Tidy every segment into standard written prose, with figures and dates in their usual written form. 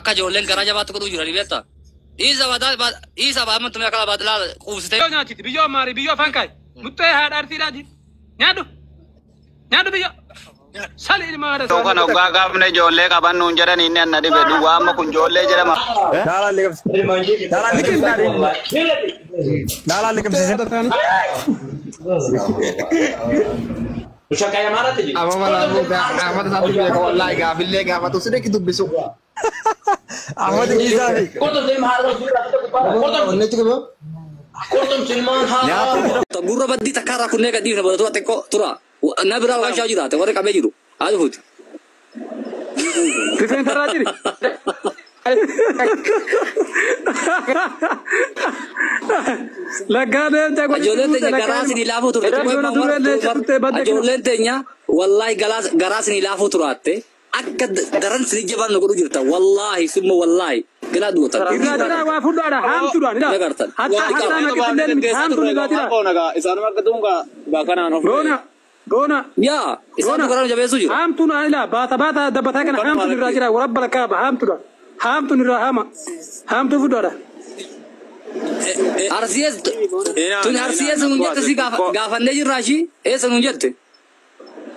Akka ijoolleen garaa jabaatti godhuu jiranii beektaa? Dhiisa badaa dhiisa badaa tumee akka baadilaa quubsitee. Biyyoo nyaachiti biyyoo amaarii biyyoo afaan kaayi. Muxxee haadha arsiidhaa jiru. Nyaadhu. Nyaadhu biyyoo. Sali ilma haadha Ta'uu kana hoggaa gaafne ijoollee qaban nuun jedhan inni anna dhibe duwwaa amma kun ijoollee jedhama. Amma isaatti beeka wallaahi gaafillee gaafatu sideeki dubbisu. Ahmad Giizaafi. Gurra baddii takka irraa kunnee gad dhiifne booda tura xiqqoo tura. Na biraa waan shaa jiraate warri qabee jiru. Haa dhufuuti. Rifeensa irraa jiri. Laggaa leenca Ijoolleen teenya garaa isinii laafuu turte. Ijoolleen teenya wallaahi garaa isinii laafuu turaatte akka daran isinii jabaan nu godhu jirta. Wallaahi summa wallaahi galaa duwwatan. Irraa jira waa fudhaadha haamtuudhaan. Nagartan. Hattaa hattaa maqillee miti haamtuun irraa jira. Isaanuma akka dhuunfaa baakanaan of. Goona goona. Yaa isaan garaan jabeessuu jiru. Haamtuun ilaa baata baata dabbataa kana haamtuun irraa jira warabba lakkaaba haamtuudha. Haamtuun irraa haama. Haamtuu fudhaadha. Arsiyees tun arsiyees nuun jette si gaafannee jirraa ishii eessa nuun jette?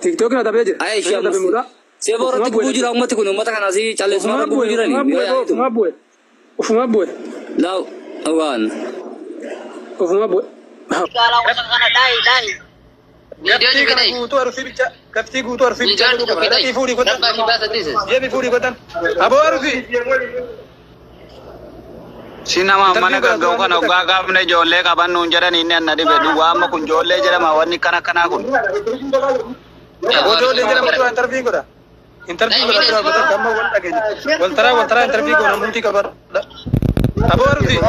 Tiktook na dabee jira. Ayee ishee ammas. See booratti gubuu jira uummati kun uummata kana asii calleessuma gubuu jirani. Ufuma bu'e. Ufuma bu'e. Laaw waan. Ufuma bu'e. Gaftii kana guutuu arsii bicha gaftii guutuu arsii bicha godhuu qaba. Dhaqii fuudhii godhan. Jeemi fuudhii godhan. Aboo arsii. Si nama mana gagga'u kana hoggaa gaafne ijoollee qaban nuun jedhan inni anna dhibe duwwaa amma kun ijoollee jedhama wanni kana kanaa kun. Aboo ijoollee jedhama dura interview godha. Interview godha dura godha amma wal dhageenya. Wal taraa wal taraa interview godha murtii qaba. Aboo arsii.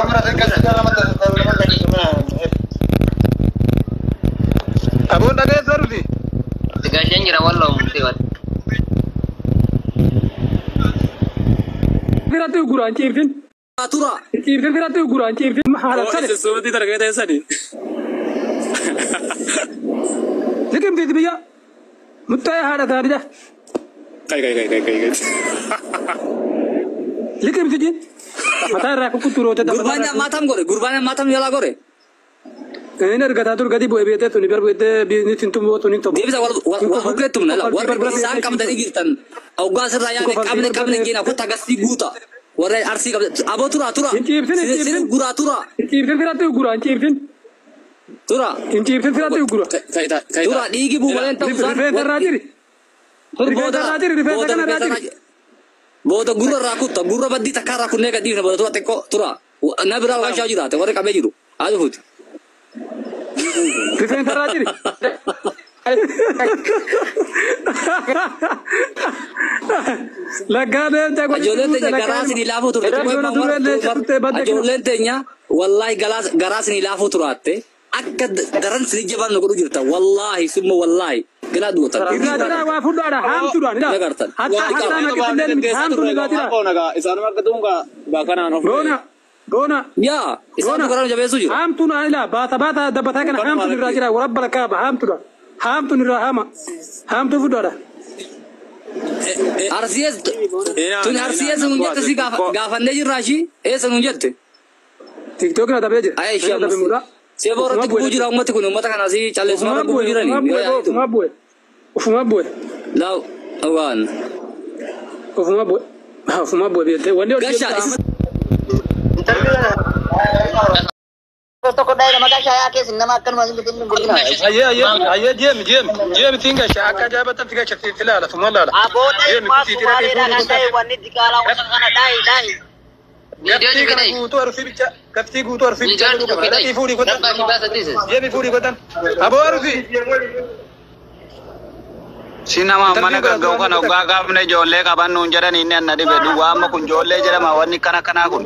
Aboo dhageessu arsii. Gaasheen jira walloo murtii wal. Firatti guraan ciifin. Tura. Ciifin firatti guraan ciifin. Haala sale. Suutii dargee teessani. Liqimtiiti biyya. Muxxee haadha taanidha. Kai kai kai kai kai kai. Liqimti jin. Mataa irraa kukkuturoota Gurbaan maatam gore gurbaan maatam yalaa gore. Inni argataa dur gadi bu'ee beektee tuni bar beektee biizni tintummoo tuni tobo. Deebisa wal bukkeettumna la warri isaan qabdanii jirtan hoggaa sirraa yaane qabne qabne jeena kottaa gasii guuta. Warra arsii qabde aboo tura tura. Hin ciibsin hin ciibsin. Guraa tura. Hin ciibsin firatti gura hin ciibsin. Tura. Hin ciibsin firatti gura. Tura dhiigi buumaleen ta'uu isaan. Rifeensa irraa jiri. Rifeensa irraa jiri rifeensa kana irraa jiri. Booda gurra irraa kutta gurra baddii takka irraa kunnee gad dhiifne booda tura xiqqoo tura. Na biraa waan shaa jiraate warri qabee jiru. Haa dhufuuti. Rifeensa irraa jiri. Laggaa leenca Ijoolleen teenya garaa isinii laafuu turte. Ijoolleen teenya wallaahi garaa isinii laafuu turaatte akka daran isinii jabaan nu godhu jirta. Wallaahi summa wallaahi galaa duwwatan. Irraa jira waa fudhaadha haamtuudhaan. Nagartan. Hattaa hattaa maqillee miti haamtuun irraa jira. Isaanuma akka dhuunfaa baakanaan of. Goona goona. Yaa isaan garaan jabeessuu jiru. Haamtuun ilaa baata baata dabbataa kana haamtuun irraa jira warabba lakkaaba haamtuudha. Haamtuun irraa haama. Haamtuu fudhaadha. Arsiyees tun arsiyees nuun jette si gaafannee jirraa ishii eessa nuun jette? Tiktook na dabee jira. Ayee ishee ammas. See booratti gubuu jira uummati kun uummata kana asii calleessuma gubuu jirani. Ufuma bu'e. Ufuma bu'e. Laaw waan. Ufuma bu'e. Ufuma bu'e beektee wanni hojii. Gashaa. Tokko dhaayila maqaa shaayaa keessa nama akkanuma isin bitin gurgina. Ayyee ayyee ayyee jeemi jeemi jeemi tiin gashaa akka ajaa'ibatti gashaa sitti ilaala suma ilaala. Aboo Jeemi sitti dhaqee fuudhii kana ta'e wanni diqaalaa wanta kana dhaayi dhaayi. Gaftii kana guutuu arsii bicha gaftii guutuu arsii bicha godhuu qaba. Dhaqii fuudhii godhan. Jeemi fuudhii godhan. Aboo arsii. Si nama mana gagga'u kana hoggaa gaafne ijoollee qaban nuun jedhan inni anna dhibe duwwaa amma kun ijoollee jedhama wanni kana kanaa kun.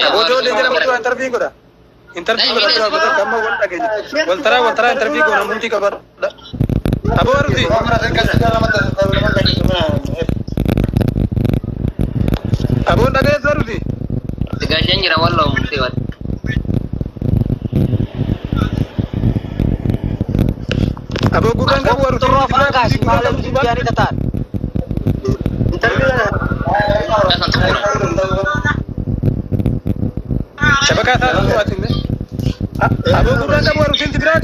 Aboo ijoollee jedhama dura interview godha. Interview godha dura godha amma wal dhageenya. Wal taraa wal taraa interview godha murtii qaba. Aboo arsii. Aboo dhageessu arsii. Gaasheen jira walloo murtii wal. Aboo gurraan qabu arsii. Turoo afaan kaasi maal hojii tataan. Shabakaa taatu ati. Aboo gurraan qabu waruutiin biraa.